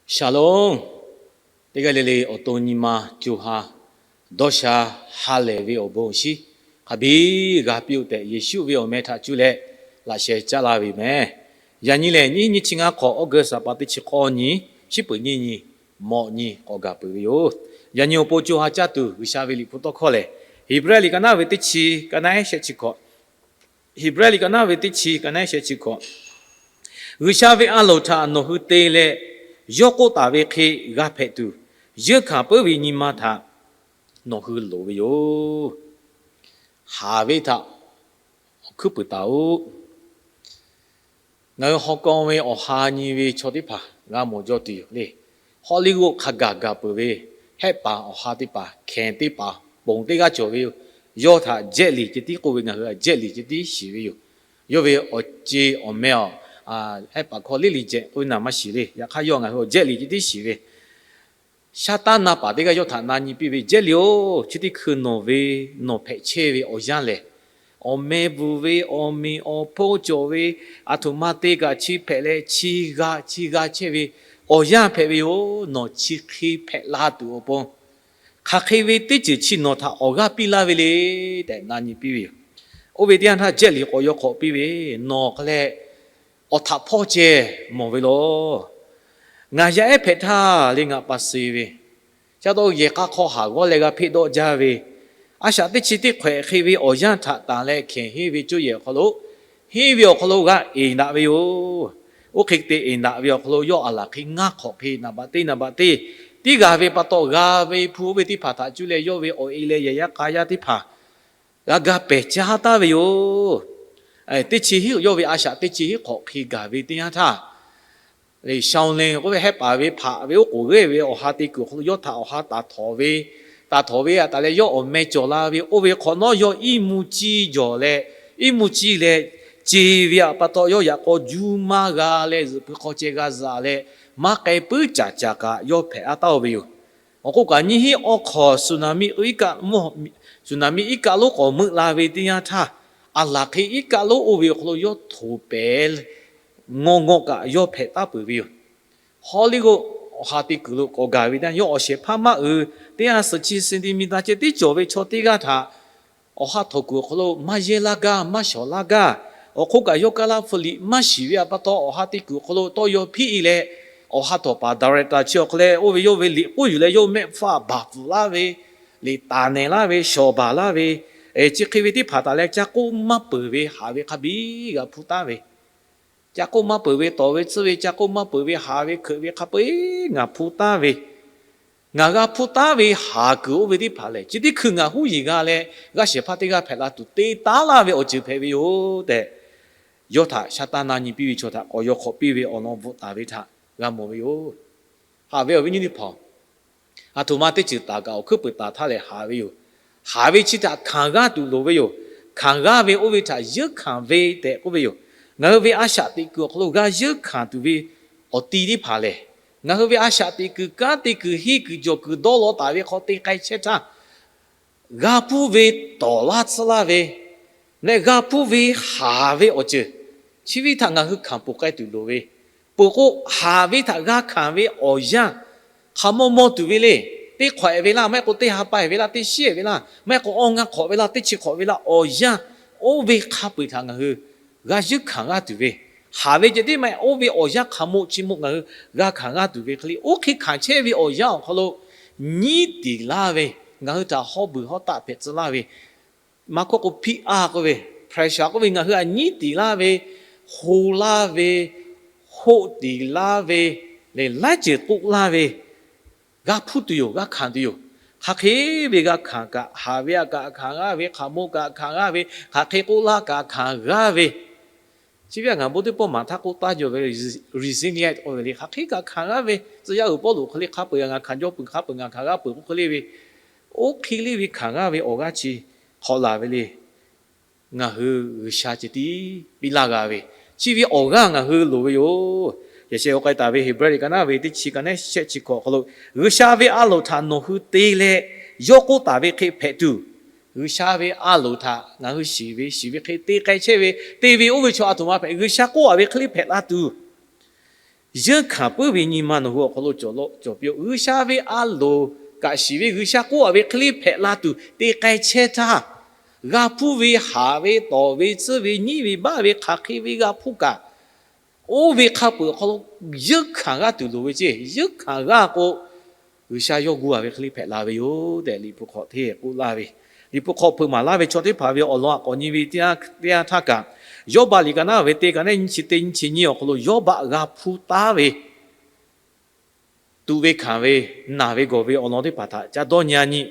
Shalom. Teˇ g'aˇ le le awˬ to nyi ma co ha dawˇ sha ha lehˬ ve awˬ bon awˬ shinˉ hk'a biˇ g'a piˇ-oˆ tehꞈ, Yeˍsuˆ ve awˬ meh htaꞈ cuˇ leh laꞈ sheh caˉ laˇ ve yoˬ meh. Yaꞈ nyi lehˬ, nyiˇ nyiˇ chi ngaˇ hk'awꞈ August a pa teˇ chi k'awˇ nyi, shiˉ peuˍ nyiˇ nyi, mawꞈ nyi k'awꞈ gaˬ peuˬ ve yoˬ. Yaꞈ nyi awˬ pon co ha caˇ tuˬ G'uiˬsha ve liꞈ hpu tawˇ hkawˇ lehˬ, Heˍbrehˇ liꞈ ka naˉ ve teˇ chi, ka naˉ ehˉ shehˆ chi hkawꞈ. Heˍbrehˇ liꞈ ka naˉ ve teˇ chi, ka naˉ ehˉ shehˆ chi hkawꞈ. G'uiˬsha ve a loˍ htaꞈ nawˬ hui te leh, yawˇ k'oˆ taˍ ve hk'e g'a hpehꞈ tuˬ, yeunˇ hkanˍ peuˉ ve nyi ma htaꞈ nawˬ hui loˍ ve yoˬ. Haˍ ve htaꞈ awˬ hkuiˉ puiˍ taˍ-oꞈ. Ngaˬ hui Hawˇ kawˇ ve awˬ ha nyi ve chaw teˇ hpaˍ g'a mawˬ jaw tuˬ yoˬ le. Hawˇ liˇ g'oˆ hk'a gaˬ gaˬ peuˬ ve hehˆ paˍ awˬ ha teˇ hpaˍ, hkehˍ teˇ hpaˍ, ponˬ teˇ g'aˇ cawˬ ve yoˬ. Yawˇ htaꞈ Jet Li ceh tiˉ k'oˆ ve, ngaˬ hui a Jet Li ceh tiˉ shiˍ ve yoˬ. Yawˇ ve awˬ ceˬ awˬ meh a, hehˆ paˍ hkawˇ Jet Li ceh k'oˆ ve naˬ maˇ shiˍ le. Yaꞈ hk'aˇ yawˇ ngaˬ hui a Jet Li ceh tiˉ shiˍ ve, shaˉ taˉ na paˍ teˇ g'aˇ yawˇ htaꞈ na nyi piˇ ve, Jet Li-oˬ, chi teˇ hkui nawˬ ve, nawˬ hpehꞈ chehˇ ve awˬ yanˇ lehˬ, awˬ meh bvuhˬ ve, awˬ meꞈ awˬ hponˇ cawˬ ve, aˬ htoꞈ ma te kaꞈ chi hpehꞈ leh chi g'a chi g'a chehˇ ve awˬ yanˇ hpehꞈ ve yoˬ. Nawˬ chi hk'e hpehꞈ la tuˬ awˬ pon, hk'aˬ hk'e ve teˇ ceuˬ chi nawˬ htaꞈ awˬ g'aˇ piˇ laˇ ve le tehꞈ na nyi piˇ ve yoˬ. Oˇ ve teˇ yanˇ htaˇ Jet Li k'awꞈ yaw hk'awꞈ piˇ ve, Nawˬ hk'a leh awˬ htaꞈ hpawˇ ceh mawˬ ve law. Ngaˬ yaˇ ehˉ hpehꞈ htaˇ le ngaˬ pa suh ve, ca taw yehˬ k'a hk'aw haˍ g'awˇ leh g'a hpeˆ dawˆ jaˇ ve, a shaꞈ teˇ chi teˇ hk'awehꞈ hk'e ve awˬ yanˇ htaꞈ tanˬ leh hkehˬ henˇ ve cuˇ yehˬ awˬ hk'aw lo, henˇ ve awˬ hk'aw lo g'a eˬ daꞈ ve yoˬ. Oˇ hk'e te eˬ daꞈ ve awˬ hk'aw lo yawˇ a laˬ hk'e ngaˇ hk'awꞈ hk'e naˍ baꞈ teˇ naˍ baꞈ teˇ tiˉ g'a ve pa taw, g'a ve hpu oˇ ve teˇ hpaˍ htaꞈ cuˇ leh yawˇ ve awˬ e leh yehˬ yaˇ k'a yaˇ teˇ hpaˍ g'a ga pehˬ caˇ taˍ ve yoˬ. Teˇ chi hiˉ yawˇ ve a shaꞈ teˇ chi hiˉ hk'awꞈ hk'e gaˬ ve teˇ yanˇ htaˇ, Shaˍlonˍ k'oˆ ve hehˆ paˍ ve hpaꞈ ve oˉ k'oˍ g'euˆ ve awˬ ha te kuiˬ awˬ hk'aw lo yawˇ htaꞈ awˬ ha taˍ htawnˍ ve, taˍ htawnˍ ve htaꞈ taˍ leh yawˇ awˬ meh cawˬ la ve, oˇ ve hk'awꞈ nawˉ yawˇ iˉ mvuhˇ ciˇ jawˬ leh, iˉ mvuhˇ ciˇ leh ce ve pa taw yawˇ yaꞈ k'aw juˇ maˇ g'a leh zuhꞈ pui hk'aw ceh g'a zaꞈ leh, maˇ k'ai puiˉ caˍ caˍ kaꞈ yawˇ hpehꞈ laˇ taˍ-o ve yoˬ. Awˬ k'oˆ kaꞈ nyiˇ hinˉ awˬ hk'awꞈ tsunami, tsunami iˉ kaˆ lonˉ k'awꞈ meuˆ la ve teˇ yanˇ htaˇ, a laˬ hk'e iˉ kaˆ lonˉ oˇ ve awˬ hk'aw lo yawˇ htoꞈ pehˍ ngawˇ ngawˇ kaꞈ yawˇ hpehꞈ taˍ peuˬ ve yoˬ. Hawˇ liˇ g'oˆ awˬ ha te kuiˬ lo k'awꞈ gaˬ ve teˇ yanˇ, yawˇ awˬ shehˍ hpaˇ maˇ uiˍ, teˇ ha suhˍ chi centimeter ceh tiˉ cawˬ ve chaw teˇ g'aˇ htaꞈ awˬ ha htawnˍ kuiˬ awˬ hk'aw lo maˇ yehˇ laˇ gaˇ, maˇ shawˍ laˇ gaˇ. Awˬ hk'oˆ kaꞈ yawˇ kaˇ laˇ hpu liꞈ maˇ shiˍ ve pa taw, awˬ ha te kuiˬ awˬ hk'aw lo tawˇ yaw hpiˆ-e leh, awˬ ha htawꞈ paˍ director chi awˬ hk'aw leh oˇ ve yawˇ ve liꞈ k'oˆ yuˬ leh yawˇ mehˆ hpfuhˇ baˬ pfuhˍ laˇ ve, liꞈ taˍ nehˬ laˇ ve, shawˍ baˬ laˇ ve, chi hk'e ve teˇ hpaˍ taˍ leh ca k'oˆ maˇ peuˬ ve haˍ ve hk'a biˇ g'a hpuˇ taˍ ve, ca k'oˆ maˇ peuˬ ve tawˍ ve tsuhˇ ve, ca k'oˆ maˇ peuˬ ve haˍ ve hkeuꞈ ve hk'a peu-eˬ ngaˬ hpuˇ taˍ ve, ngaˬ g'a hpuˇ taˍ ve haˍ kuiˬ oˇ ve teˇ hpaˍ lehˬ, chi teˇ hkui ngaˬ huˉ yeˬ g'a leh g'aˇ shehˍ hpaˇ teˇ g'aˇ hpehꞈ la tuˬ te taˉ laˇ ve awˬ ceuˬ hpehꞈ ve yoˬ tehꞈ, yawˇ htaꞈ shaˉ taˇ na nyi piˇ ve chaw htaꞈ k'awꞈ yaw hk'awꞈ piˇ ve awˬ lawn bvuhꞈ taˍ ve htaꞈ g'a mawˬ ve yoˬ. Haꞈ ve awˬ viˉ nyi teˇ hpaˍ-oˬ, aˬ htoꞈ ma teˇ ceuˬ taˍ kaꞈ awˬ hkuiˉ puiˍ taˍ htaˇ lehˬ haˍ ve yoˬ. Haˍ ve chi htaꞈ hkanˍ g'aˇ tuˬ loˍ ve yoˬ. Hkanˍ g'aˇ ve oˇ ve htaꞈ yeunˇ hkanˍ ve tehꞈ k'oˆ ve yoˬ. Ngaˬ hui ve a shaꞈ teꞈ kuiˬ awˬ hk'aw lo g'a yeunˇ hkanˍ tuˬ ve awˬ ti teˇ hpaˍ lehˬ, ngaˬ hui ve a shaꞈ teꞈ kuiˬ kanˉ te kuiˬ henˇ kuiˬ jawˬ kuiˬ dawˇ law taˍ ve hk'aw te k'ai chehˇ htaˇ, g'a hpuˇ ve tawˍ laˇ tsuhˇ laˇ ve leh g'a hpuˇ ve haˍ ve awˬ ceuˬ chi ve htaꞈ ngaˬ hui hkanˍ ponˬ k'ai tuˬ loˍ ve, peuˬ k'o, haˍ ve htaꞈ g'a hkanˍ ve awˬ yanˇ hk'aˬ maw maw tuˬ ve le. Teˇ hk'awꞈ-e ve laˇ, maˇ heˆ k'o teˇ ha pa-e ve laˇ, teˇ shiˉ-e ve laˇ, maˇ heˆ k'o awˇ ngaˇ hk'awꞈ ve laˇ, teˇ chi hk'awꞈ ve laˇ, awˬ yanˇ oˇ ve hk'a peu-eˬ htaꞈ ngaˬ hui g'a yeunˇ hkanˍ g'aˇ tuˬ ve, haˍ ve ceh tiˉ maˇ heˆ, oˇ ve awˬ yanˇ hk'aˬ maw chi maw ngaˬ hui g'a hkanˍ g'aˇ tuˬ ve hk'e le. Oˇ hk'e hkanˍ chehˇ ve awˬ yanˇ awˬ hk'aw lo nyiˉ tiˍ laˇ ve, ngaˬ hui htaꞈ hawˇ beuˬ hawˇ taˆ hpehꞈ tcuh laˇ ve, maˇ kawˆ k'o piˇ-a k'oˆ ve, pressure k'oˆ ve, ngaˬ hui htaꞈ nyiˉ tiˍ laˇ ve, ho laˇ ve, hoˆ tiˍ laˇ ve, leh laiˉ ceuˬ k'oˆ laˇ ve, g'a hpuˇ tuˬ yoˬ, g'a hkanˍ tuˬ yoˬ. Hk'aˬ hk'e ve g'a hkanˍ kaꞈ, haˍ ve htaꞈ kaꞈ hkanˍ g'aˇ ve, hk'aˬ maw kaꞈ hkanˍ g'aˇ ve, hk'aˬ hk'e k'oˆ laˇ kaꞈ hkanˍ g'aˇ ve, chi ve htaꞈ ngaˬ bon teˇ pawˆ maˍ htaˇ k'oˆ taˍ jaw ve, resilience k'oˆ ve le, hk'aˬ hk'e kaꞈ hkanˍ g'aˇ ve, tcuh yaˇ uiˍ Pawˇluꞈ hk'e le, hk'a peu-eˬ ngaˬ hkanˍ jaw peuˬ, hk'a peu-eˬ ngaˬ hkanˍ g'aˇ peuˬ k'oˆ hk'e le ve, oˇ hk'e le ve hkanˍ g'aˇ ve awˬ g'aˇ chi hk'awꞈ laˬ ve le. Ngaˬ hui G'uiˬsha ceh tiˉ piˇ laˇ g'a ve, chi ve awˬ g'aˇ ngaˬ hui loˍ ve yoˬ. Yaꞈ sheh k'ai taˍ ve Heˍbrehˇ liꞈ ka naˉ ve teˇ chi ka naˉ shehˆ chi hkawꞈ awˬ hk'aw lo, G'uiˬsha ve a loˍ htaꞈ nawˬ hui te leh, yawˇ k'oˆ taˍ ve hk'e hpehꞈ tuˬ, G'uiˬsha ve a loˍ htaꞈ ngaˬ hui shiˍ ve shiˍ ve hk'e te k'ai chehˇ ve, te ve oˇ ve chaw aˬ htoꞈ ma hpehꞈ, G'uiˬsha k'oˆ-a ve hk'e le hpehꞈ la tuˬ, yeunˇ hkanˍ puiˉ ve nyi ma nawˬ hui awˬ hk'aw lo cawˬ piˇ-oˆ. G'uiˬsha ve a loˍ kaꞈ shiˍ ve, G'uiˬsha k'oˆ-a ve hk'e le hpehꞈ la tuˬ te k'ai chehˇ htaˇ, g'a hpuˇ ve, haꞈ ve, tawˍ ve, tsuhˇ ve, nyiˉ ve, baˆ ve, hk'aˬ hk'e ve g'a hpuˇ kaꞈ, oˇ ve hk'a peu-eˬ awˬ hk'aw lo yeunˇ hkanˍ g'aˇ tuˬ loˍ ve ceˇ. Yeunˇ hkanˍ g'aˇ k'o, G'uiˬsha yawˇ gu-a ve hk'e le hpehꞈ la ve yoˬ tehꞈ, Liꞈ hpu hk'aw hteˇ k'oˆ laˇ ve, Liꞈ hpu hk'aw hpeuꞈ maˍ laˇ ve chaw teˇ hpaˍ ve awˬ lawn aꞈ k'awꞈ nyi ve teˇ yanˇ htaˇ kaꞈ, Yawˇbaˆ liꞈ ka naˉ ve teˇ ka naˉ nyiˇ chi teˇ nyiˇ chi nyiˇ awˬ hk'aw lo Yawˇbaˆ g'a hpuˇ taˉ ve, tuꞈ ve hkanˍ ve, naˬ ve gawˬ ve awˬ lawn teˇ hpaˍ htaꞈ ca dawˇ nyi-a nyi.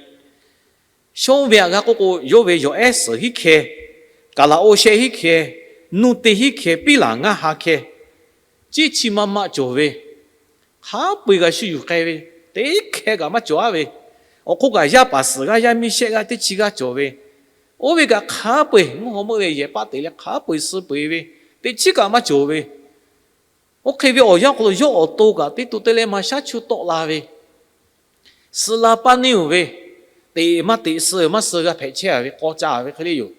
Shonˇ ve htaꞈ g'a k'oˆ k'o, yawˇ ve yawˬ ehˉ suhˍ hiˉ hkeh, kaˍlaˍ oˇ shehˆ hiˉ hkeh, nuˇ teˇ hiˉ hkeh, piˉ laˬ ngaˇ ha hkeh, ciˉ chi maˇ maˆ cawˬ ve, hk'a peu-eˬ g'a shu yuˬ k'ai ve, teˇ hkeh kaꞈ maˇ cawˬ-a ve, awˬ hk'oˆ kaꞈ yaˇ paˍ suhˍ g'aˇ yaˇ miˇ shehˆ g'aˇ teˇ chi g'aˇ cawˬ ve, oˇ ve kaꞈ hk'a peu-eˬ mvuhˇ haw meuˆ leh yehˬ paˆ teꞈ leh hk'a peu-eˬ suh peu-eˬ ve, teˇ chiˉ kaꞈ maˇ cawˬ ve, oˇ hk'e ve awˬ yanˇ awˬ hk'aw lo yawˇ awˬ to kaꞈ teˇ to te leh maˇ shaˉ chu tawˆ la ve, suh la paˇ neˇ-oˬ ve, teꞈ maˇ teꞈ, suh maˇ suh g'a hpehꞈ chehˇ-a ve k'aw ca ve hk'e le yoˬ.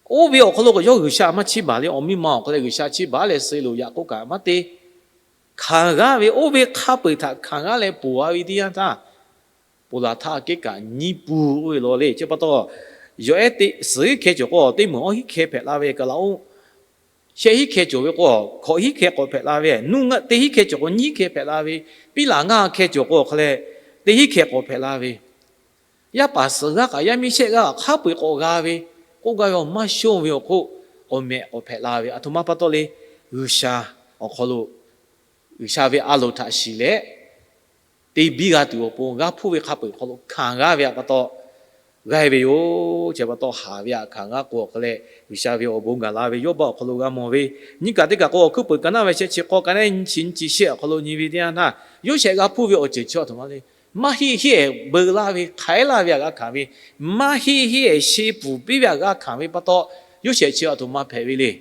Oˇ ve awˬ hk'aw lo kaꞈ yawˇ G'uiˬsha maˇ chiˇ baˬ le. Awˬ miˇ ma awˬ hk'aw leh G'uiˬsha chiˇ baˬ leh suh loˍ yaꞈ k'oˆ kaꞈ maˇ te. Hkanˍ g'aˇ ve oˇ ve hk'a peu-eˬ htaꞈ hkanˍ g'aˇ leh ponˬ-a ve teˇ yanˇ htaˇ, ponˬ laˬ htaˇ aꞈ kehˉ kaꞈ nyiˇ pun oˇ ve law le. Chi pa taw, yawˬ ehˉ teˇ suhˍ hiˉ hkeh cawˬ k'o, teˇ meunˍ awˇ hiˉ hkeh hpehꞈ la ve, kaˍlaˍ oˇ shehˆ hiˉ hkeh cawˬ ve k'o, hkawꞈ hiˉ hkeh k'awꞈ hpehꞈ la ve, nuˇ teˇ hiˉ hkeh cawˬ k'o nyiˇ hkeh hpehꞈ la ve, piˉ laˬ ngaˇ hkeh cawˬ k'o awˬ hk'aw leh teˇ hiˉ hkeh k'awꞈ hpehꞈ la ve, yaˇ paˍ suhˍ g'aˇ kaꞈ yaˇ miˇ shehˆ g'aˇ kaꞈ hk'a peu-eˬ k'awꞈ g'a ve, k'oˆ gaˇ ve awˬ maˇ shonˇ ve awˬ hk'oˆ awˬ mehꞈ k'awꞈ hpehꞈ la ve, aˬ htoꞈ ma pa taw le, G'uiˬsha awˬ hk'aw lo, G'uiˬsha ve a loˍ htaꞈ shiˍ leh te biˇ g'a tuˬ awˬ pon g'a hpuˇ ve hk'a peu-eˬ hk'aw lo hkanˍ g'aˇ ve htaꞈ pa taw g'a ve yoˬ. Chi pa taw haˍ ve htaꞈ hkanˍ g'aˇ k'o awˬ hk'aw leh, G'uiˬsha ve awˬ bon gaˬ la ve Yawˇbaˆ awˬ hk'aw lo g'a mawˬ ve, nyiˇ kaꞈ teˇ kaꞈ k'o, awˬ hkuiˉ peuˬ ka naˉ ve shehˆ chi k'awˇ ka naˉ nyiˇ chi nyiˇ chi shehˆ awˬ hk'aw lo nyi ve teˇ yanˇ htaˇ, Yoˇsehꞈ g'a hpuˇ ve awˬ ceuˬ chi aˬ htoꞈ ma le. Maˇ heˆ heˆ-ehˍ beu laˇ ve, hk'aiˉ laˇ ve htaꞈ g'a hkanˍ ve, maˇ heˆ heˆ-ehˍ she puˍ piˇ ve htaꞈ g'a hkanˍ ve pa taw, Yoˇsehꞈ chi aˬ htoꞈ ma hpehꞈ ve le.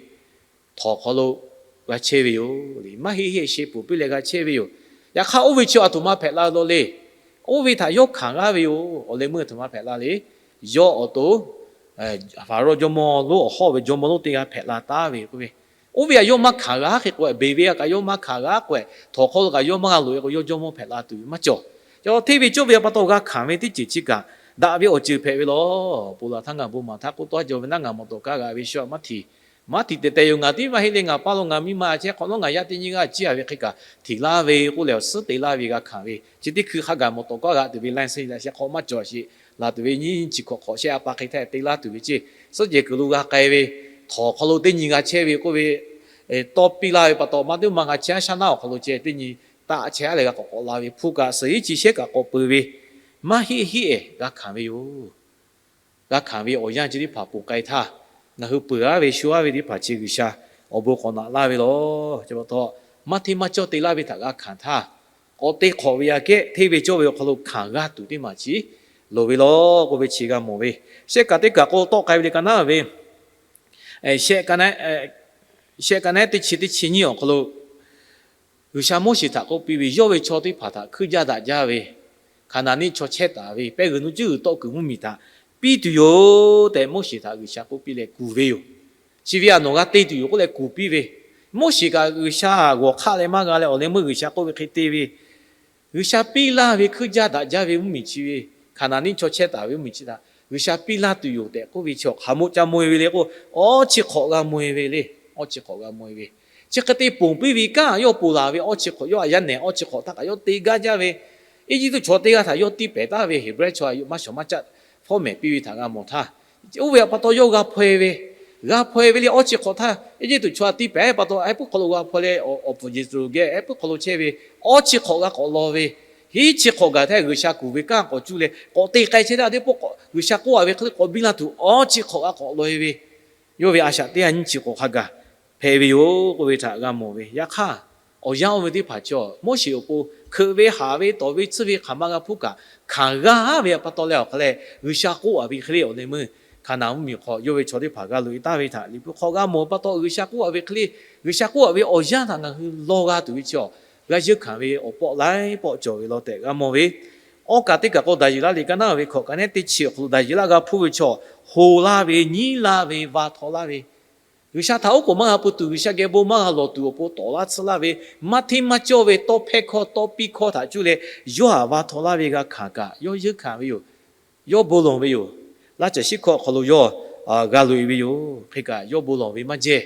Htawnˍ hk'aw lo g'a chehˇ ve yoˬ le. Maˇ heˆ heˆ-ehˍ she puˍ piˇ leh g'a chehˇ ve yoˬ. Yaꞈ hk'aˇ oˇ ve chi aˬ htoꞈ ma hpehꞈ la ve law le. Oˇ ve htaꞈ yawˇ hkanˍ g'aˇ ve yoˬ. Awˬ leh meuˇ aˬ htoꞈ ma hpehꞈ la le. Yawˇ awˬ to Hpaˍrawˇ jawˇmawˇ lonˉ awˬ hawˉ ve jawˇmawˇ lonˉ teˇ g'aˇ hpehꞈ la taˍ ve k'oˆ ve, oˇ ve htaꞈ yawˇ maˇ hkanˍ g'a hk'e k'o, beˬ ve htaꞈ kaꞈ yawˇ maˇ hkanˍ g'a k'o, htawnˍ hk'aw lo kaꞈ yawˇ maˇ g'a loꞈ-e k'o, yawˇ jawˇmawˇ hpehꞈ la tuˬ ve maˇ cawˬ. Chi hteˇ ve cawˇ ve pa taw g'a hkanˍ ve teˇ ceuˬ chi kaꞈ daꞈ ve awˬ ceuˬ hpehꞈ ve law. Ponˬ laˬ htaˇ ngaˬ bon maˍ htaˇ k'oˆ tawˆ jaw ve naˉ, ngaˬ mawˬ tawˍ kaˇ g'a ve shu-a maˇ htiꞈ maˇ htiꞈ tehꞈ tehꞈ yoˬ. Ngaˬ tiˉ maˇ heˆ le, ngaˬ paˇ lo ngaˬ miˇ ma chehˇ hk'awꞈ nawˉ ngaˬ yaˇ teˇ nyiˇ g'aˇ ciˇ-a ve hk'e kaꞈ htiꞈ laˇ ve k'oˆ leh awˬ suhˉ te laˇ ve g'a hkanˍ ve, chi teˇ hkui hk'a gaˬ mawˬ tawˍ kaˇ g'a tuˬ ve license laꞈ sheh hk'aw maˇ cawˬ sheˍ. Laˬ tuˬ ve nyiˇ chi hkawꞈ hk'awꞈ shehˆ a pa hk'e htaˇ te laˇ tuˬ ve ceˇ. Suhˉ jehˬ kuiˬ lo g'a k'ai ve, htawnˍ hk'aw lo teˇ nyi g'a chehˇ ve k'oˆ ve, tawˇ piˇ laˇ ve pa taw, maˇ teˇ maˇ g'a chehˇ shaˉ naˉ awˬ hk'aw lo ceh teˇ nyi taˆ chehˇ-a leh g'a k'awꞈ k'awꞈ la ve, hpu kaꞈ suhˍ hiˉ chi shehˆ kaꞈ k'awꞈ peuˬ ve, maˇ heˆ heˆ-ehˍ g'a hkanˍ ve yoˬ. G'a hkanˍ ve awˬ yanˇ chi teˇ hpaˍ ponˬ k'ai htaˇ, ngaˬ hui peuˬ-a ve shu-a ve teˇ hpaˍ chi G'uiˬsha awˬ bon k'awꞈ naꞈ laˇ ve law. Chi pa taw, maˇ hteˇ maˇ cawˇ te laˇ ve htaꞈ g'a hkanˍ htaˇ, k'awꞈ te hk'awꞈ ve aꞈ kehˉ hteˇ ve cawˇ ve awˬ hk'aw lo hkanˍ g'a tuˬ teˇ maˬ chi loˍ ve law k'oˆ ve chi g'a mawˬ ve. Shehˆ kaꞈ teˇ kaꞈ k'o tawˆ k'ai ve le ka naˉ ve, shehˆ ka naˉ teˇ chi teˇ chi nyiˇ awˬ hk'aw lo G'uiˬsha Moˉseˍ htaꞈ k'oˆ piˇ ve, yawˇ ve chaw teˇ hpaˍ htaꞈ hkuiˇ jaˇ daꞈ jaˇ ve Hkaˍnanˍ neˆ chaw chehˇ taˍ ve pehˇ g'uiˬ nuˇ cuˉ g'uiˬ tawˆ kuiˬ mvuhˇmiˬ htaꞈ piˇ tuˬ yoˬ tehꞈ Moˉseˍ htaꞈ G'uiˬsha k'oˆ piˇ leh kuˬ ve yoˬ. Chi ve htaꞈ nawˬ g'a te tuˬ yoˬ k'oˆ leh kuˬ piˇ ve, Moˉseˍ kaꞈ G'uiˬsha g'awˬ hk'aˆ leh maˇ g'a leh awˬ leh meuˇ G'uiˬsha k'oˆ ve hk'e te ve, G'uiˬsha piˇ laˇ ve hkuiˇ jaˇ daꞈ jaˇ ve mvuhˇmiˬ chi ve, Hkaˍnanˍ neˆ chaw chehˇ taˍ ve mvuhˇmiˬ chi htaꞈ G'uiˬsha piˇ laˇ tuˬ yoˬ tehꞈ k'oˆ ve chi awˬ hk'aˬ moˆ ca mawˬ-e ve le k'o, awˇ chi hk'awꞈ g'a mawˬ-e ve le. Awˇ chi hk'awꞈ g'a mawˬ-e ve, chi hk'e te ponˬ piˇ ve kanˉ yawˇ ponˬ laˬ ve awˇ chi hk'awꞈ, yawˇ htaꞈ yaˇ nehˬ awˇ chi hk'awꞈ htaˇ kaꞈ yawˇ te gaˇ jaˇ ve, Eˇjiˇtuꞈ chaw teˇ g'aˇ htaꞈ yawˇ tiˇ pehˍ taˍ ve, Heˍbrehˇ chaw maˇ shawˍ maˇ caˆ fawˉ mehˍ piˇ ve htaꞈ g'a mawˬ htaˇ, oˇ ve htaꞈ pa taw yawˇ g'a hpaw-e ve, g'a hpaw-e ve le. Awˇ chi hk'awꞈ htaˇ Eˇjiˇtuꞈ chaw htaꞈ tiˇ pehˍ pa taw, ehˉ puiˉ hk'aw lo g'a hpaw leh awˬ puˍ Yeˍsuˆ geh ehˉ puiˉ hk'aw lo chehˇ ve, awˇ chi hk'awꞈ g'a k'awꞈ law ve, hiˉ chi hk'awꞈ gaˬ htaˇ G'uiˬsha kuˬ ve kanˉ k'awꞈ cuˇ leh k'awꞈ te k'ai chehˇ htaˇ teˇ pawˆ k'awꞈ G'uiˬsha k'oˆ-a ve hk'e le k'awꞈ biˇ laˇ tuˬ awˇ chi hk'awꞈ g'a k'awꞈ law-e ve, yawˇ ve a shaꞈ teˇ g'aˇ nyiˇ chi hk'awꞈ hk'a gaˬ hpehꞈ ve yoˬ k'oˆ ve htaꞈ g'a mawˬ ve. Yaꞈ hk'aˇ, awˬ yanˇ oˇ ve teˇ hpaˍ chi awˬ Moˉseˍ awˬ pon hkeuꞈ ve, haꞈ ve, tawˍ ve, tsuhˇ ve hk'aˬ ma g'a hpuˇ kaꞈ, hkanˍ g'a ve pa taw leh awˬ hk'a leh G'uiˬsha k'oˆ-a ve hk'e le awˬ leh meuˇ Hkaˍnanˍ mvuhˇmiˬ hk'aw yawˇ ve chaw teˇ hpaˍ g'a loꞈ-e taˍ ve htaꞈ Liꞈ hpu hk'aw g'a mawˬ pa taw, G'uiˬsha k'oˆ-a ve hk'e le, G'uiˬsha k'oˆ-a ve awˬ yanˇ htaꞈ ngaˬ hui law g'a tuˬ ve chi awˬ g'a yeunˇ hkanˍ ve awˬ pawˆ laiˉ pawˆ cawˬ ve law tehꞈ g'a mawˬ ve. Awˇ kaꞈ teˇ kaꞈ k'o, Daˍyeˍlaˆ liꞈ ka naˉ ve hkawꞈ ka nehˉ teˇ chi awˬ hk'aw lo Daˍyeˍlaˆ g'a hpuˇ ve chaw, ho laˇ ve, nyiˉ laˇ ve, va htaw laˇ ve, G'uiˬsha htaꞈ oˉ k'oˍ maˇ g'a pui tuˬ, G'uiˬsha geh bon maˇ g'a lawˬ tuˬ awˬ pon tawˍ laˇ tsuhˇ laˇ ve, maˇ hteˇ maˇ cawˇ ve tawˇ hpehˇ hkawˇ tawˇ piˇ hkawˇ htaꞈ cuˇ leh yawˇ haꞈ va htaw laˇ ve g'a hkanˍ kaꞈ, yawˇ yeunˇ hkanˍ ve yoˬ. Yawˇ bon lawˬ ve yoˬ. Laˇ caˬ shiˉ hkawˇ awˬ hk'aw lo yawˇ g'a loꞈ e ve yoˬ. Hk'e kaꞈ yawˇ bon lawˬ ve maˇ jehˇ.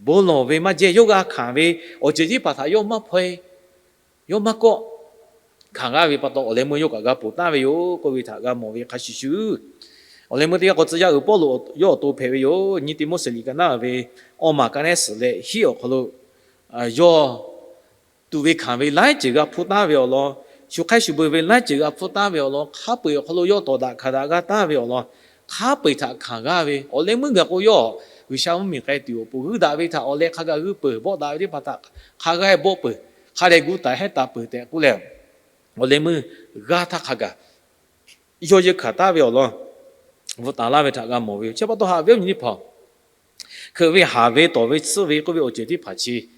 Bon lawˬ ve maˇ jehˇ. Yawˇ g'a hkanˍ ve awˬ ceuˬ teˇ hpaˍ htaꞈ yawˇ maˇ hpaw e, yawˇ maˇ kawˆ. Hkanˍ g'aˇ ve pa taw, awˬ leh meuˇ yawˇ kaꞈ g'a ponˬ taˍ ve yoˬ k'oˆ ve htaꞈ g'a mawˬ ve hk'a shuˍ shuˍ, awˬ leh meuˇ teˇ g'aˇ k'o tcuh yaˇ uiˍ Pawˇluꞈ yawˇ awˬ to hpehꞈ ve yoˬ. Nyiˇ Tiˆmoˉseˍ liꞈ ka naˉ ve awˇ maˬ ka nehˉ suhˍ leh hiˉ awˬ hk'aw lo yawˇ tuꞈ ve hkanˍ ve laiˉ ceuˬ g'a hpfuhˇ taˍ ve awˬ lawn, shu hk'aiˉ shu beuꞈ ve laiˉ ceuˬ g'a hpfuhˇ taˍ ve awˬ lawn, hk'a peu-eˬ awˬ hk'aw lo yawˇ tawˍ daꞈ hkanˍ daꞈ g'a taˍ ve awˬ lawn, hk'a peu-eˬ htaꞈ hkanˍ g'aˇ ve awˬ leh meuˇ gaˬ k'o, yawˇ G'uiˬsha mvuhˇmiˬ k'ai tuˬ awˬ pon g'uiˇ daꞈ ve htaꞈ awˬ leh hk'a gaˬ g'uiˇ peuˬ, bawˆ daꞈ ve teˇ hpaˍ htaꞈ hk'a g'aˇ bawˆ peuˬ, hk'a dehꞈ gu taˍ hehnˇ taˍ peuˬ tehꞈ k'oˆ leh, awˬ leh meuˇ g'aˇ htaˇ hk'a gaˬ yawˇ yeunˇ hkanˍ taˍ ve awˬ lawn bvuhꞈ taˍ laˇ ve htaꞈ g'a mawˬ ve yoˬ. Chi pa taw haꞈ ve awˬ nyi teˇ hpaˍ, hkeuꞈ ve haˍ ve tawˍ ve tsuhˇ ve k'oˆ ve awˬ ceuˬ teˇ hpaˍ chi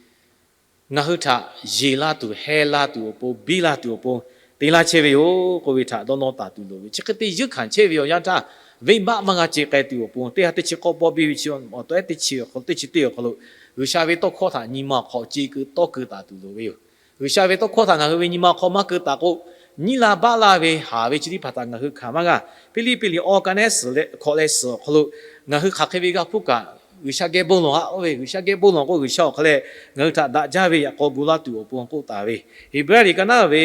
ngaˬ hui htaꞈ yeˬ laˇ tuˬ, heh laˇ tuˬ awˬ pon, biˇ laˇ tuˬ awˬ pon te laˇ chehˇ ve yoˬ k'oˆ ve htaꞈ dawˇ nawˇ taˍ tuˬ loˍ ve. Chi hk'e te yeunˇ hkanˍ chehˇ ve awˬ yanˇ htaˇ, venˇbaˆ maˇ g'a ce k'ai tuˬ awˬ pon, teˇ ha teˇ chi k'awˇ pawˆ biˇ ve chi awˬ taweh teˇ chi awˬ hk'aw lo, teˇ chi teˇ awˬ hk'aw lo G'uiˬsha ve tawˇ hkawˇ htaꞈ nyi ma awˬ hk'aw ce keu tawˇ keu taˍ tuˬ loˍ ve yoˬ. G'uiˬsha ve tawˇ hkawˇ htaꞈ ngaˬ hui ve nyi ma awˬ hk'aw maˇ keu taˍ k'o, nyiˇ la baˆ laˇ ve haˍ ve chi teˇ hpaˍ htaꞈ ngaˬ hui hkanˍ maˇ g'a. Hpiˇliˇpiˆ liꞈ awˇ ka nehˉ suhˍ leh hkawꞈ leh suhˍ awˬ hk'aw lo ngaˬ hui hk'aˬ hk'e ve g'a hpuˇ kaꞈ, G'uiˬsha geh bon lawˬ haꞈ k'oˆ ve, G'uiˬsha geh bon lawˬ k'o, G'uiˬsha awˬ hk'a leh ngaˬ hui htaꞈ daꞈ jaˇ ve yaꞈ k'aw gu laˇ tuˬ awˬ pon k'oˆ taˍ ve. Heˍbrehˇ liꞈ ka naˉ ve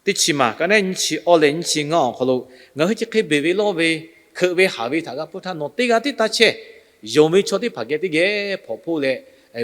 teˇ chi maˬ ka nehˉ nyiˇ chi awˇ leh nyiˇ chi ngaˇ awˬ hk'aw lo, ngaˬ hui chi hk'e beˬ ve lawˇ ve, hkeuꞈ ve haˍ ve htaꞈ g'a hpuˇ htaˇ, nawˬ teˇ g'aˇ tiˉ taˇ chehˇ. Yonˍ ve chaw teˇ hpaˍ geh teˇ geh hpawnˬ hpoˆ leh,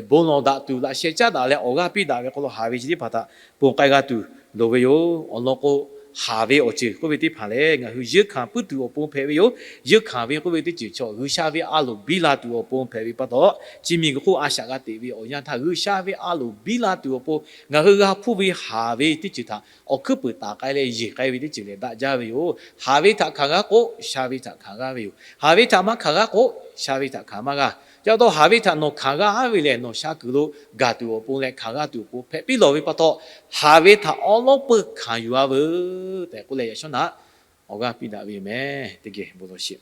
bon lawˬ daꞈ tuˬ, laꞈ sheh caˉ daꞈ leh awˬ g'aˇ piˇ daꞈ ve hk'aw lo haˍ ve chi teˇ hpaˍ htaꞈ ponˬ k'ai g'a tuˬ loˍ ve yoˬ. Awˬ lawn k'o, haˍ ve awˬ ceuˬ k'oˆ ve teˇ hpaˍ lehˬ, ngaˬ hui yeunˇ hkanˍ puiˉ tuˬ awˬ pon hpehꞈ ve yoˬ. Yeunˇ hkanˍ ve k'oˆ ve teˇ ceuˬ chaw G'uiˬsha ve a loˍ biˇ la tuˬ awˬ pon hpehꞈ ve pa taw, chi miˬguiˬ hk'oˆ a shaꞈ g'a teꞈ ve awˬ yanˇ htaˇ, G'uiˬsha ve a loˍ biˇ la tuˬ awˬ pon ngaˬ hui g'a hpuˇ ve haˍ ve teˇ ceuˬ htaꞈ awˬ hkuiˉ puiˍ taˍ k'ai leh yeˬ k'ai ve teˇ ceuˬ lehˬ daꞈ jaˇ ve yoˬ. Haˍ ve htaꞈ hkanˍ g'aˇ k'o, sha ve htaꞈ hkanˍ g'aˇ ve yoˬ. Haˍ ve htaꞈ maˇ hkanˍ g'aˇ k'o, sha ve htaꞈ hkanˍ maˇ g'a. Chi pa taw haˍ ve htaꞈ nawˬ hkanˍ g'aˇ ve lehˬ, nawˬ sha kuiˬ lo gaˬ tuˬ awˬ pon leh hkanˍ g'aˇ tuˬ awˬ pon hpehꞈ piˇ lawˬ ve pa taw, haˍ ve htaꞈ awˉ lawˉ peuˇ hkanˍ yuˬ-a veuˬ tehꞈ k'oˆ leh, yaꞈ shawˉ naꞈ awˬ g'aˇ piˇ daꞈ ve yoˬ meh. Teˇ geh bon lawˬ sheˍ.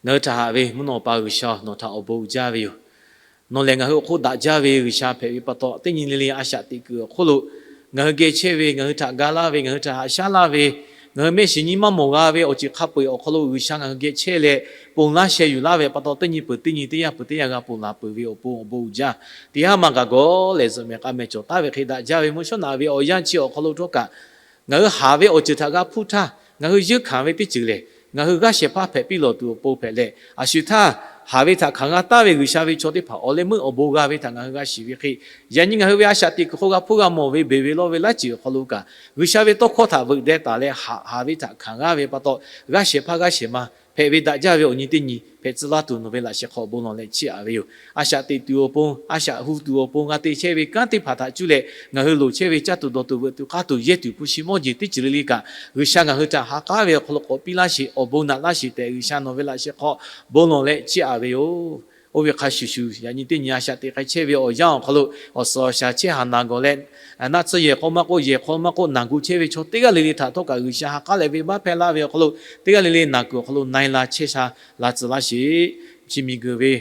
Ngaˬ hui htaꞈ haꞈ ve mvuhˇ naw pa G'uiˬsha, nawˬ htaꞈ awˬ bon uiˍ jaˇ ve yoˬ. Nawˬ lehˬ ngaˬ hui awˬ hk'oˆ daꞈ jaˇ ve G'uiˬsha hpehꞈ ve pa taw, teˇ nyi le le a shaꞈ teꞈ kuiˬ awˬ hk'oˆ lo ngaˬ hui geh chehˇ ve, ngaˬ hui htaꞈ ga laˇ ve, ngaˬ hui htaꞈ haꞈ shaˉ laˇ ve, ngaˬ hui mehˆ shiˍ nyi maˇ mawˬ g'a ve awˬ ceuˬ hk'a peu-eˬ awˬ hk'aw lo G'uiˬsha ngaˬ hui geh chehˇ leh ponˬ laˇ sheh yuˬ laˇ ve pa taw, teˇ nyi peuˬ teˇ nyi, teˇ yanˇ peuˬ teˇ yanˇ g'a ponˬ laˬ peuˬ ve awˬ pon awˬ bon uiˍ jaˇ. Teˇ haˉ maˇ gaˬ gawˬ lehˬ, zuhꞈ mehˍ k'a mehˍ cawˬ taˍ ve hk'e daꞈ jaˇ ve mvuhˇ shawˉ naꞈ ve awˬ yanˇ chi awˬ hk'aw lo htawˇ kaꞈ, ngaˬ hui haˍ ve awˬ ceuˬ htaꞈ g'a hpuˇ htaˇ, ngaˬ hui yeunˇ hkanˍ ve teˇ ceuˬ lehˬ, ngaˬ hui g'aˇ shehˍ hpaˇ hpehꞈ piˇ lawˬ tuˬ awˬ pon hpehꞈ leh, a shu htaˇ haˍ ve htaꞈ hkanˍ g'a taˍ ve G'uiˬsha ve chaw teˇ hpaˍ awˬ leh meuˇ awˬ bon g'a ve htaꞈ ngaˬ hui g'a shiˍ ve hk'e, yaꞈ nyi ngaˬ hui ve a shaꞈ teꞈ kuiˬ hk'oˆ g'a hpuˇ g'a mawˬ ve beˬ ve lawˇ ve laiˉ ceuˬ awˬ hk'aw lo kaꞈ, G'uiˬsha ve tawˇ hkawˇ htaꞈ veuꞈ deh taˍ leh haꞈ, haˍ ve htaꞈ hkanˍ g'a ve pa taw, g'aˇ shehˍ hpaˇ g'aˇ shehˍ ma hpehꞈ ve daꞈ jaˇ ve awˬ nyi teˇ nyi hpehꞈ tcuh laˇ tuˬ nawˬ ve laꞈ sheh hk'aw bon lawˬ leh chiˇ aꞈ ve yoˬ. A shaꞈ teꞈ tuˬ awˬ pon, a shaꞈ hu tuˬ awˬ pon g'a te chehˇ ve kanˉ teˇ hpaˍ htaꞈ cuˇ leh ngaˬ hui loˍ chehˇ ve caˇ tuˬ dawˬ tuˬ veuꞈ tuˬ k'aˇ tuˬ yehˇ tuˬ hpu shi mawˇ jeˬ teˇ ceuˬ le le kaꞈ, G'uiˬsha ngaˬ hui htaꞈ ha k'aˉ ve awˬ hk'aw lo k'awꞈ piˇ laˇ sheˍ, awˬ bon naꞈ laˇ sheˍ tehꞈ G'uiˬsha nawˬ ve laꞈ sheh hk'aw bon lawˬ leh chiˇ aꞈ ve yoˬ. Oˇ ve hk'a shuˍ shuˍ, yaꞈ nyi teˇ nyi a shaꞈ teꞈ k'ai chehˇ ve awˬ yanˇ awˬ hk'aw lo awˬ suhˍ awˬ shaˍ chehˇ haˍ naˬ gawˬ leh, naˆ tsuhˇ yehˬ hk'aw maˇ k'oˆ, yehˬ hk'aw maˇ k'oˆ, naˬ gu chehˇ ve chaw teˇ g'aˇ le le htaꞈ htawˇ kaꞈ G'uiˬsha ha k'aˉ leh venˇbaˆ hpehˇ laˇ ve awˬ hk'aw lo teˇ g'aˇ le le naˬ kuiˬ awˬ hk'aw lo na-e la chehˇ sha la tcuh laˇ sheˍ. Chi miˬguiˬ ve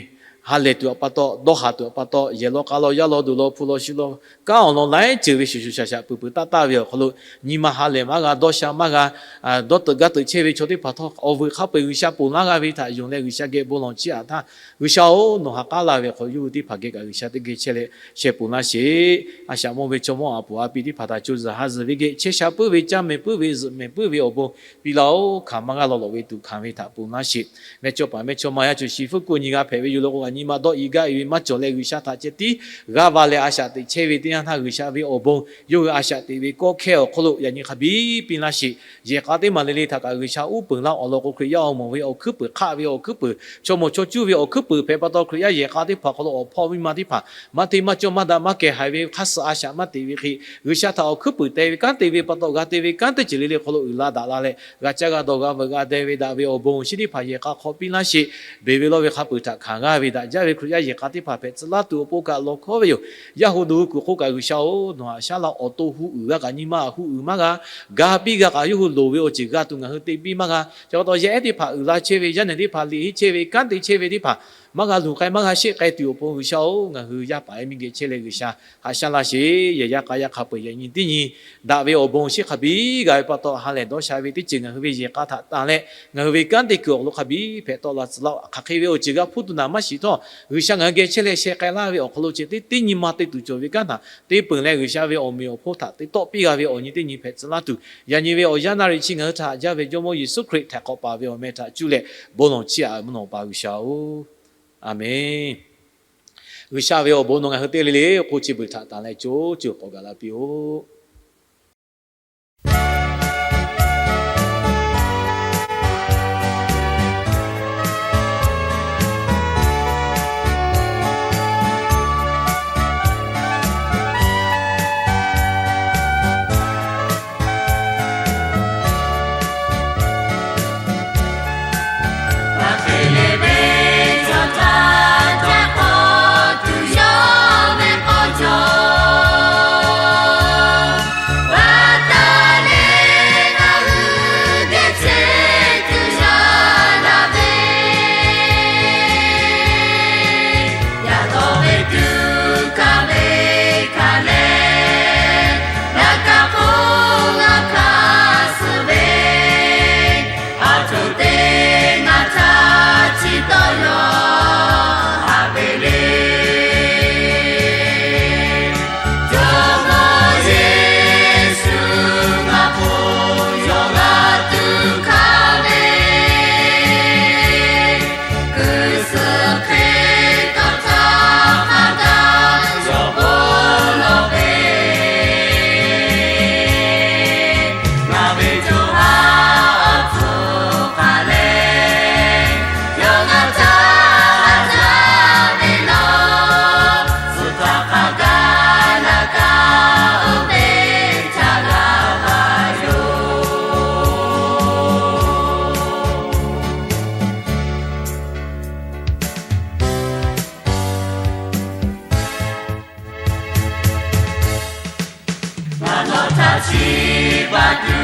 ha lehˬ tuˬ awˬ pa taw, dawˇ haˍ tuˬ awˬ pa taw, yehˬ law k'a law yaˇ law duˬ law hpu law shu law, kanˉ awˬ lawn laiˉ ceuˬ ve shuˍ shuˍ shaˍ shaˍ peuˬ peuˬ taˆ taˆ ve awˬ hk'aw lo, nyi ma ha lehˬ maˇ g'a, dawˇ sha maˇ g'a, dawˇ teuꞈ gaˇ teuꞈ chehˇ ve chaw teˇ hpaˍ htawˇ, awˬ vuiˬ hk'a peu-eˬ G'uiˬsha ponˬ laˇ g'a ve htaꞈ yonˍ leh G'uiˬsha geh bon lawˬ chiˇ aꞈ htaˇ, G'uiˬsha-oˬ, nawˬ ha k'aˉ la ve hk'aw yawˇ hui teˇ hpaˍ geh kaꞈ G'uiˬsha teˇ geh chehˇ leh sheh ponˬ laˇ sheˍ. A shaꞈ mawˇ ve chaw mawˇ a puˍ a pi teˇ hpaˍ htaꞈ co zuhˬ ha zuhˬ ve geh chehˇ sha puiˉ ve, caˇ mehˍ puiˉ ve, zuhꞈ mehˍ puiˉ ve awˬ bon piˇ laˇ-oˬ. Hkanˍ maˇ g'a law lawꞈ ve tuˬ hkanˍ ve htaꞈ ponˬ laˇ sheˍ. Mehˇchawˇpaˍ mehˇchawˇma yaˇ cawˬ shiˍ fuˉ ko nyi g'a hpehꞈ ve yoˬ. Lo k'o, a nyi ma dawˇ i gaˇ e ve maˇ cawˬ leh G'uiˬsha htaꞈ ceh tiˉ g'aˇ va leh a shaꞈ teꞈ chehˇ ve teˇ yanˇ htaˇ, G'uiˬsha ve awˬ bon yawˇ hui a shaꞈ teꞈ ve kawˇ hkehˇ awˬ hk'aw lo yaꞈ nyi hk'a biˇ piˇ laˇ sheˍ. Yehˬ k'a teˇ maˬ le le htaꞈ kaꞈ G'uiˬsha uˉ peunˍ laˇ awˬ lawn k'o, Hkriꞈ yaˇ awˬ moˍ ve awˬ hkuiˉ puiˍ, hk'aˆ ve awˬ hkuiˉ puiˍ, chaw mawˬ chaw cuˇ ve awˬ hkuiˉ puiˍ hpehꞈ pa taw, Hkriꞈ yaˇ yehˬ k'a teˇ hpaˍ hk'aw lo awˬ hpawˇ miˇ ma teˇ hpaˍ maˇ te maˇ cawˇ maˇ daꞈ maˇ kehˬ haiˬ ve hk'aˇ suh a shaꞈ maˇ teꞈ ve hk'e, G'uiˬsha htaꞈ awˬ hkuiˉ puiˍ te ve kanˉ te ve pa taw, g'a te ve kanˉ teˇ ceuˬ le le hk'aw lo uiˍ la daꞈ la leh, g'a caˇ g'a dawˬ g'a veuꞈ g'a deh ve daꞈ ve awˬ bon chi teˇ hpaˍ yehˬ k'a hk'aw piˇ laˇ sheˍ. Beˬ ve lawˇ ve hk'a peu-eˬ htaꞈ hkanˍ g'aˇ ve daꞈ jaˇ ve Hkriꞈ yaˇ yehˬ k'a teˇ hpaˍ hpehꞈ tcuh laˇ tuˬ awˬ pon kaꞈ lawˬ hkawˉ ve yoˬ. Yaˇ hu duˬ hui kuˬ hk'oˆ kaꞈ G'uiˬsha-oˬ, nawˬ haꞈ shaˉ laˇ. Awˬ to hu uiˍ g'a kaꞈ nyi ma hu uiˍ maˇ g'a. Ga piˇ g'a kaꞈ yawˇ hui loˍ ve awˬ ceuˬ g'a tuˬ ngaˬ hui te piˇ maˇ g'a. Chi pa taw yaˇ ehˉ teˇ hpaˍ uiˍ la chehˇ ve, yaˇ nehˬ teˇ hpaˍ liꞈ henˇ chehˇ ve, kanˉ te chehˇ ve teˇ hpaˍ maˇ g'a luˬ k'ai maˇ g'a sheˆ k'ai tuˬ awˬ pon G'uiˬsha-oˬ, ngaˬ hui yaˇ paˍ yaˇ miˇ geh chehˇ leh G'uiˬsha haꞈ shaˉ laˇ sheˍ. Yaꞈ yaˇ k'a yaˇ hk'a peu-eˬ yaꞈ nyi teˇ nyi daꞈ ve awˬ bon shiˉ hk'a biˇ g'a ve pa taw ha lehˬ dawˇ sha ve teˇ ceuˬ ngaˬ hui ve yehˬ k'a htaꞈ tanˬ leh ngaˬ hui ve kanˉ te kuiˬ awˬ hk'aw lo hk'a biˇ hpehꞈ tawˆ la tcuh laˇ-oˆ. Hk'aˬ hk'e ve awˬ ceuˬ g'a hpuˇ tuˬ naˍ maˇ shiˍ htawˇ, G'uiˬsha ngaˬ hui geh chehˇ leh sheh k'ai laˇ ve awˬ hk'aw lo ceh teˇ teˇ nyi ma te tuˬ cawˬ ve kanˉ htaꞈ te peuˬ leh G'uiˬsha ve awˬ meꞈ awˬ hponˇ htaꞈ te tawˆ piˇ g'a ve awˬ nyi teˇ nyi hpehꞈ tcuh laˇ tuˬ, yaꞈ nyi ve awˬ yanˇ naˇ riꞈ chi ngaˬ hui htaꞈ haꞈ jaˇ ve Jawˇmawˇ Yeˍsuˆ Hkriꞈ htaiˍ hk'awꞈ paˍ ve awˬ meh htaꞈ cuˇ leh bon lawˬ chiˇ aꞈ ve mvuhˇ naw pa G'uiˬsha-oˬ, Aˍmenˇ. G'uiˬsha ve awˬ bon nawˬ ngaˬ hui teˇ g'aˇ le le k'oˆ chi beuꞈ htaꞈ tanˬ leh co ceuˬ k'awꞈ gaˬ la piˇ-oˆ. Ngaˬ nawˬ htaꞈ chiˇ baˬ tuˬ